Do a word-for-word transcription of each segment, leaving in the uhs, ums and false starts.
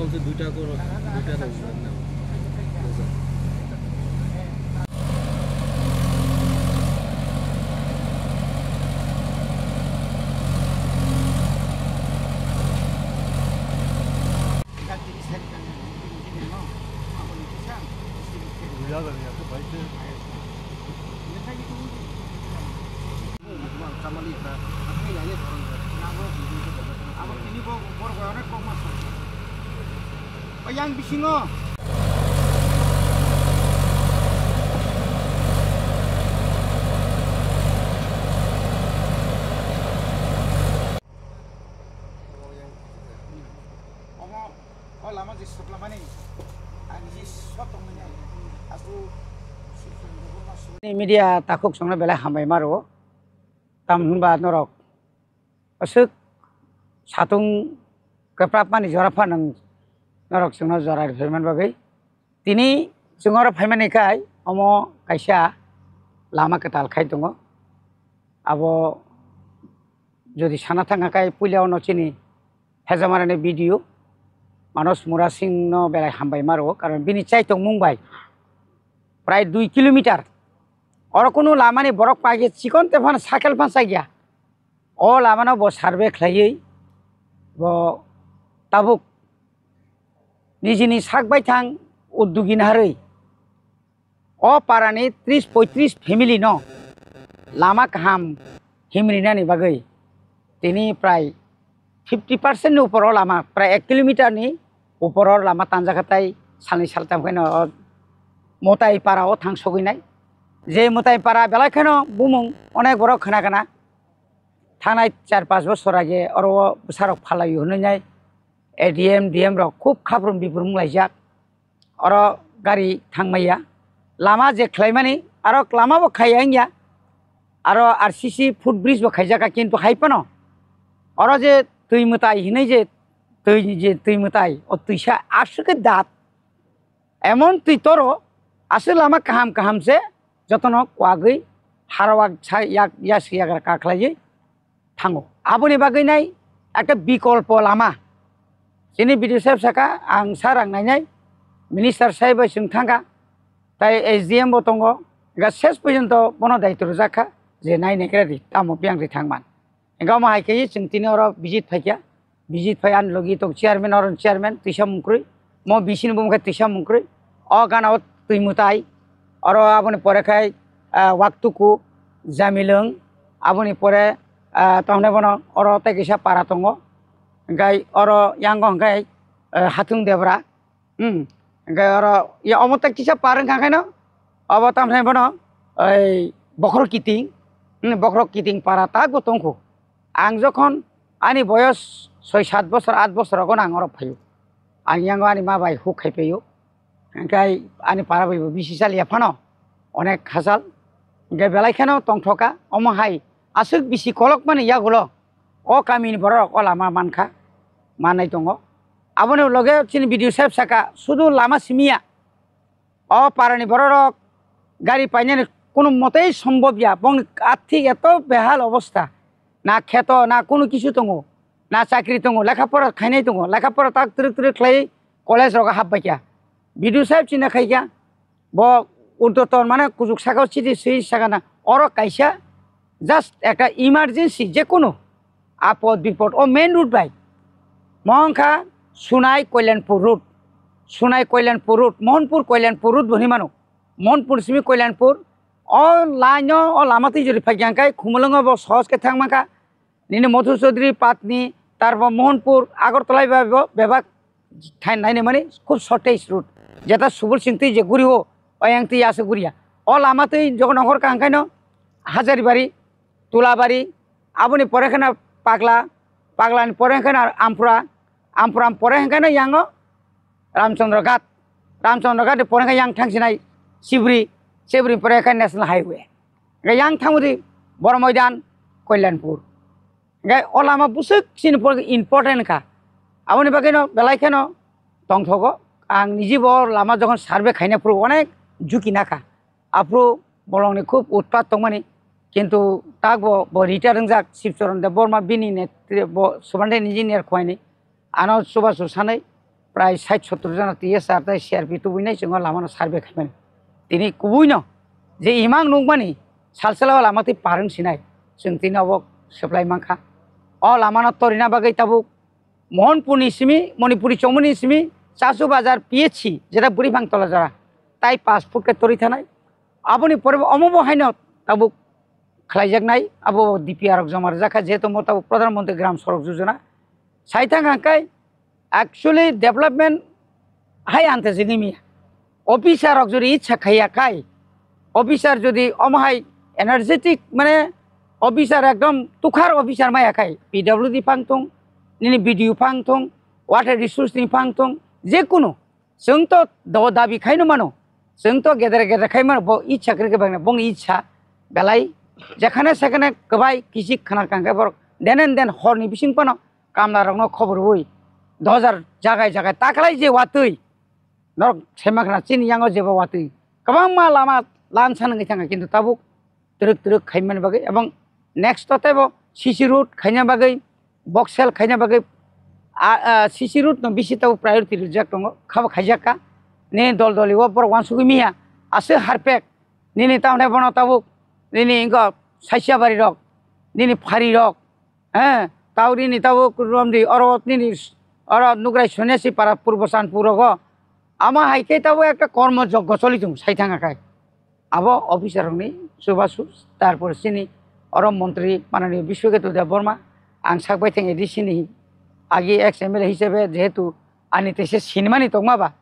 বলতে দুইটা করো, দুইটা দাও, না। Yang bisingo. Omo, o lama je sotlamani, ang je sotongmani, aku Media takhuk songno belai hambai maro. Tam hinba norok aswk satung kwprapmani jora phanang norok chwngno jora rwphaiman bagwi. Tini chwng oro phaimani khai omo kaisa lama kwtal khai tongo. Abo jodi sana thangkha khai puila ono chini Hejamarani B D O Manos Murasingno belai hambai maro, karon bini chaitongmung bai prai dui kilometer. Oro kunu lamani borok paikhe chikon te phano cycle phan chakya. O lamano bo survey khlaiwi bo tabuk nijini sak baithang uddogi naharwi o parani tris poitris family no lama kaham himrinani bagwi tini prai fifty percent ni upor o lama, prai ek kilometer ni upor o lama tanjak, tai salni saltam khe no o Motai para o thang sogwi nai. Je Motai para belai kheno bumung onek borok khna khna. Thangnai char panch bochor age oro bwsarok phalai hwnwi nai A D M, D M rok khub khaprum biprum wng laijak. Oro gari thangmaya. Lama je khlaimani, aro lama bo khaiya wngya. Aro R C C footbridge bo khaijaka, kintu hai phano oro je twi mwtai hinwi je twi, je twi mwtai, o twisa aswk khe dat. Emon twi toro, aswk lama kaham kaham se jotono kwagwi harawak sa yak, yas yagra kakhlaiwi thango. Aboni bagwi nai ekta bikolpo lama. Chini B D O saheb saka, ang sa rang nainai, minister saheb bai chwng thangkha, tai S D M bo tongo, ga ses porjonto bono daitw rwjak kha je nainai khe di, tamo biyang ri thangman. Engkha omo hai khe chwng tini oro visit phaikha. Visit phai ani logi tong chairman, oro chairman twisa mungkrwi. Mo bisini bumung khe twisa mungkrwi. O gana o twi mwtai. Oro aboni pore khai, ah, Waktuku, Jamilwng. Aboni pore, ah, tongthai bono oro tei kisa para tongo. Hingkhai oro yango hingkhai, ah, Hathung Debra. Hmm. Hingkhai oro ya omo tei kisa para wngkha khaino. Obo tongthai bono oi Bokhorok Kiting. Hmm, Bokhorok Kiting para tak bo tongkho. Ang jokhon ani boyos soi sat bosor, at bosor rogo ang oro phaio. Ang yango ani ma bai huk khai paio. Hingkhai ani para bai bo bisi chaliya phano onek hachal. Hingkhai belai kheno tongthoka. Omo hai aswk bisi kolok mani yagulo o kamini borok o lama mankha, manai tongo. Aboni loge chini B D O saheb saka sudu lama simiya. O parani bororok gari painani kunu motei sombobya, bongni athik eto behal obostha, na kheto, na kunu kisu tongo, na chakri tongo, lekha pora khainai tongo, lekha pora tak twrwk twrwk khlai college rogo hapbaikha. B D O saheb chini khaikha, bo urdhwatan mane kuchuk sakao chiti swi sakana, oro kaisa just ekta emergency, jekunu apod bipod o main road bai. Mo wngkha Sunai Kalyanpur road, Sunai Kalyanpur road, Mohanpur Kalyanpur road bo hinwi mano. Mohanpur simi Kalyanpur, o line o, o lama twi jori phaikha hingkhai Khumulwngo bo sohos khe thang mankha. Nini Madhu Chaudhary, Patni, tarpor Mohanpur, Agartala bai bo bebak thain nainai mani khub shortest route. Jeta Subul Singh twi je guri o, o yang twi aswk guriya. O lama twi jokhon ongkhor kha hingkhaino Hazaribari, Tulabari, aboni pore kheno Pagla, Paglani pore kheno Amphra, Amphra pore kheno yango Ramchandra Ghat, Ramchandra Ghat ni pore khe yang thangsinai Sibri, Sibri pore khe National Highway. Hingkhe yang thangodi Boro Moidan, Kalyanpur. Hingkhe o lama bwswk chini pore important kha. Aboni bagwino belai kheno tongthogo. Ang nijibo lama jokhon survey khaina phuru onek juki nakha. Aphuru bolongni khub utpat tongmani, kintu takbo bo retire wngjak Shivcharan Debbarma bini netri-, bo Subraiyung engineer khuaini, ano chubachu sanai, prai sait sottor jona T S R tei C R P tubui nai chwng o lama no survey khai mani. Tini kubui no je imang nukmani salsala o lama twi parwng sinai chwng tini obo supply mankha. O lama no torina bagwi tabuk Mohanpur ni simi, Manipuri chongmani simi, Chasu Bazar P H C, jeta Bwrwiphang Tola jora, tai pash foot khe torwi thanai. Aboni pore bo omo bo haino tabuk khlaijaknai, abo D P R rok joma rwjak kha, jehetu mo tabuk Pradhan Mantri Gram Sadak Yojana. Sai thang hang khe actually development hai ante jini mi. Officer rok jodi ichha khaiya khai, officer jodi omo hai energetic, mane officer ekdom tukhar officer maya khai, P W D phang thung, nini B D O phang thung, water resource ni phang thung, je kunu chwng to do dabi khaino mano, chwng to gedera gedera khai mano, bo ichha kre khe bangna, bong ichha belai jekhane sekhane kwbai kichik khna kang khe borok denen den hor ni bising phano kamla rok no khobor rwui dojar jagai jagai taklai je watwi norok sema khna chini yango jebo watwi kwbangma lama lansa nangwi thangkha, kintu tabuk twrwk twrwk khaimani bagwi, ebong next o teibo C C road khaina bagwi, boxel khaina bagwi, a, a, C C road no bisi tabuk priority rijak tongo, khabo khaijak kha. Nini dol doli o borok uansugwi miya, aswk harpek, nini tamni bono tabuk, nini wngkha Saisiabari rok, nini Phari rok, eh, tau nini tabuk romdi oro nini oro Nukrai Sonyasi para Purbo Sanpur rogo, ama hai khe tabuk ekta kormo joggo choli tongo sai thangkha khai. Abo officer rokni chubachu, tarpor chini oro montri mananiyo Biswaketu Debbarma, ang sak baithang A D C ni agi ex M L A hisabe jehetu ani teisa sinimani tongma ba,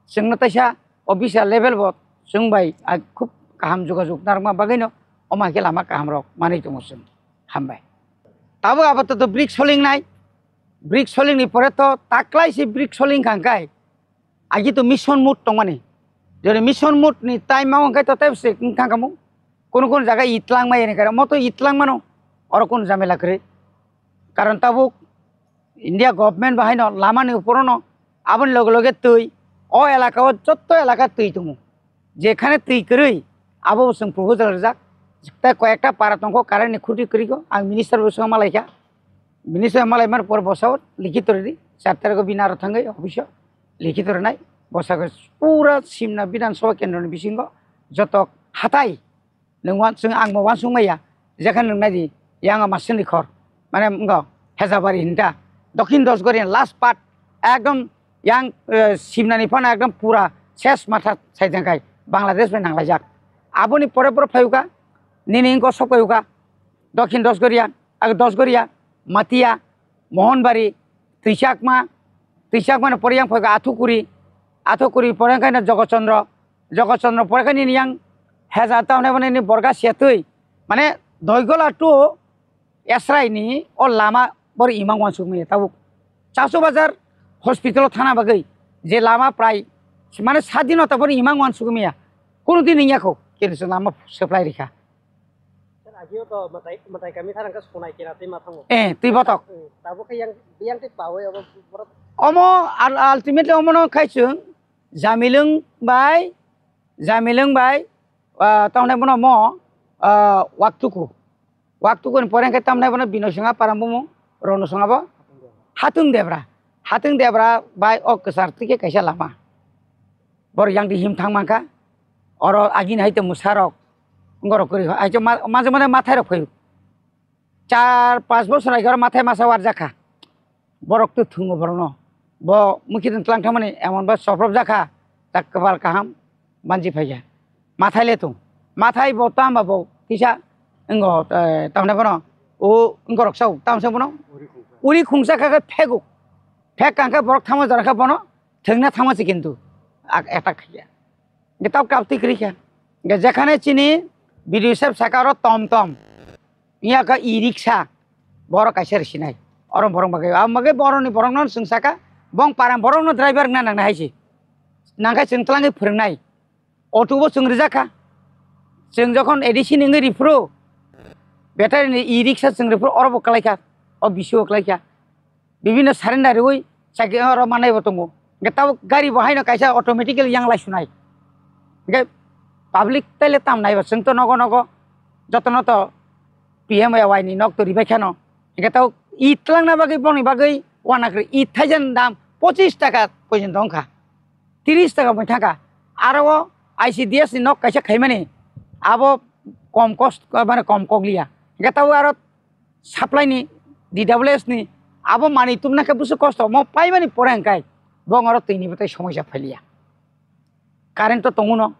chwngno teisa officer level bo chwng bai a khub kaham jogajog narwkma bagwino omo hai khe lama kaham rok manwi tongo chwng. Hambai. Tabuk apatot brick soling nai, brick soling ni pore to taklai se brick soling kha hwnkhe, agi to mission mode tongmani. Jodi mission mode ni time ma hwnkhe to tei se wng thang kamo. Kono kono jaga itlang mai ni kare, mo to itlang mano, oro kono jamela kwrwi. Karon tabuk India government bahaino lama ni uporo no aboni loge loge twi, o elaka o jotto elaka twi tongo. Jekhane twi kwrwi, abo bo chwng proposal rijak. Tei koi ekta para tongkho, current ni khuti kwrwi kho, ang minister bo swngma lai kha. Minister malai mar por bosao likhito ridi, char tarikh o bini aro thangwi office o likhito rwnai. Bosakhe pura Simna Bidhan Sabha kendro ni bisingo joto hatai nwng wan-, chwng ang bo uansuk maya, jekhane nwng nai di, yang masini khor, mane wngkha Hezabari hinta, Dokhin Dosgori last part, ekdom yang, eh, Simna ni phano ekdom pura ses matha sai thangkhai Bangladesh bai nanglaijak. Aboni pore pore phaiuka, nini wngkha sok phaiuka, Dokhin Dosgoria, ag Dosgoria, Matia, Mohonbari, Twichakma, Twichakma ni pore yang phaikha Athukuri, Athukuri pore yang khaina Jogochondro, Jogochondro pore khaina yang Heza town hwnwi ni Borga Setwi, mane Doigola to Esrai ni o lama bor imang uansuk maya tabuk. Chasu Bazar hospital o thana bagwi je lama prai mane sadinota bor imang uansuk maya. Kono din wngya kho, kintu lama supply rikha. Sir, agio to matai, matai kami tharang ka sonai kena tei mathango. Eh, twi botok. Eh, tabuk khe yang, yang tei pawi abo borok. Omo ul-, ultimately omo no khai chwng Jamilwng bai, Jamilwng bai, ah, tamne bono mo, ah, Waktuku. Waktuku ni pore khe tamne bono Binoy Singha para bumo, Rono Singha bo. Hatung Debra. Hatung Debra bai o kwchar twi khe kaisa lama. Borok yang di him thang mankha. Oro agini hai tongmo sarok. Borok kwrwi hai khe ma-, maje mane mathai rok phaio. Char panch bosor hai khe oro mathai masa warjak kha. Borok twi thungo borokno. Bo mukhitung tlang thangmani emon ba soprop jak kha. Tak kwpal kaham manji phai kha. Mathai le tung. Mathai bo tamo bo kisa wngo, eh, tamne bono. O wngorok sao. Tamse bono. Uri khungsa kha khe phego. Phek kang khe borok thangma jora khe bono. Thwngna thangma se kintu. Ak-, attack khaikha. Hingke tabuk kaptwi kwrwi kha. Hingke jekhane chini B D O saheb saka oro tom tom. Iya kha e-rickshaw. Borok kaisa rwsinai. Oro borok bagwi. Abo bagwi borokni borokno chwng saka, bong para borokno driver wngna nangna hai se. Nangkhe chwng twlangwi phwrwngnai. Auto bo chwng rijak kha. Chwng jokhon A D C ni wngwi riphuru, battery ni e-rickshaw chwng riphuru oro bo kwlai kha. O B C O kwlai kha. Bibhinno surrender rwui chakhe oro manai bo tongo. Hingke tabuk gari bo haino kaisa automatically yang lai sunai. Hingke public taile tam nai bo, chwng to nogo nogo jotono to P M A Y ni nok to ribai kheno. Hingke tabuk e twlangna bagwi boni bagwi uanakwrwi e thaijan dam pochis taka porjonto wngkha, tris taka bai thangkha. Aro o I C D S ni nok kaisa khaimani, abo kom kost, mane kom kokliya. Hingke tabuk aro supply ni, D W S ni, abo manwi tubna khe busu kosto, mo paimani pore hingkai bo oro twi ni bwtwi somosya phailiya. Current to tongo no,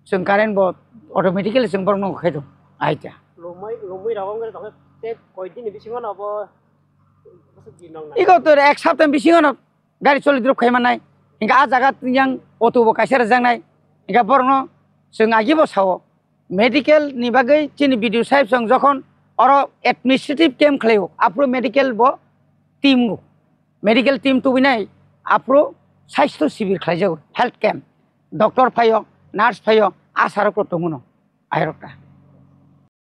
chwng current bo automatically chwng borok no khai do, aita. Lomwi, lomwi rok wngkhe tongkhe tei koi dini bisingo no bo bwswk di nong nai? Iko to ek sapta bisingo no gari choli drop khai mannai. Hingke a jaga yang auto bo kaisa rwjaknai. Hingke borok no chwng agi bo sao. Medical ni bagwi chini B D O sahib song jokhon oro administrative camp khlaio, aphuru medical bo team go. Medical team tubinai aphuru sasthyo sibir khlaijago, health camp. Doctor phaio, nurse phaio, asha rok tongo no, airok ta.